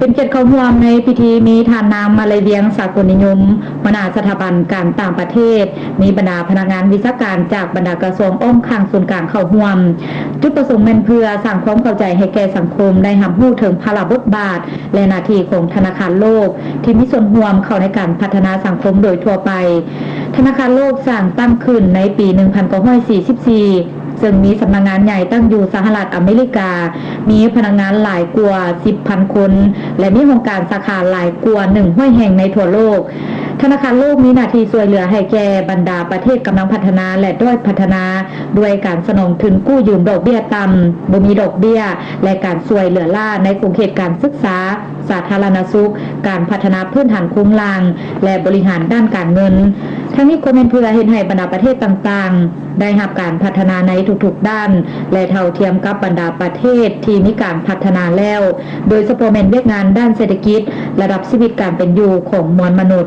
ປັນກຽດເຂົ້າຮ່ວມໃນພິທີ ມີທ່ານນາງ ມາໄລວຽງ ສາກົນນິຍົມ ຫົວໜ້າສະຖາບັນການຕ່າງປະເທດ, ມີບັນດາພະນັກງານວິຊາການຈາກບັນດາກະຊວງອ້ອມຂ້າງສູນກາງເຂົ້າຮ່ວມ. ຈຸດປະສົງແມ່ນເພື່ອສ້າງຄວາມເຂົ້າໃຈໃຫ້ແກ່ສັງຄົມໄດ້ຮັບຮູ້ເຖິງພາລະບົດບາດ ແລະ ໜ້າທີ່ຂອງທະນາຄານໂລກ ທີ່ມີສ່ວນຮ່ວມເຂົ້າໃນການພັດທະນາສັງຄົມໂດຍທົ່ວໄປ. ທະນາຄານໂລກສ້າງຕັ້ງຂຶ້ນໃນປີໜຶ່ງພັນເກົ້າຮ້ອຍສີ່ສິບສີ່ ເຊິ່ງມີສຳນັກງານໃຫຍ່ຕັ້ງຢູ່ສະຫະລັດອາເມລິກາ, ມີພະນັກງານຫຼາຍກວ່າສິບພັນຄົນ ແລະ ມີຫ້ອງການສາຂາຫຼາຍກວ່າໜຶ່ງຮ້ອຍແຫ່ງໃນທົ່ວໂລກ. ທະນາຄານໂລກມີໜ້າທີ່ຊ່ວຍເຫຼືອໃຫ້ແກ່ບັນດາປະເທດກຳລັງພັດທະນາ ແລະ ດ້ອຍພັດທະນາ ດ້ວຍການສະໜອງທຶນກູ້ຢືມດອກເບ້ຍຕ່ຳ, ບໍ່ມີດອກເບ້ຍ ແລະ ການຊ່ວຍເຫຼືອລ້າໃນຂົງເຂດການສຶກສາ, ສາທາລະນະສຸກ, ການພັດທະນາພື້ນຖານໂຄງລ່າງ ແລະ ບໍລິຫານດ້ານການເງິນ. ທັງນີ້ກໍແມ່ນເພື່ອເຮັດໃຫ້ບັນດາປະເທດຕ່າງໆ ໄດ້ຮັບການພັດທະນາໃນທຸກໆດ້ານ ແລະ ເທົ່າທຽມກັບບັນດາປະເທດທີ່ມີການພັດທະນາແລ້ວ, ໂດຍສະເພາະແມ່ນວຽກງານດ້ານເສດຖະກິດ, ລະດັບຊີວິດການເປັນຢູ່ຂອງມວນມະນຸດ.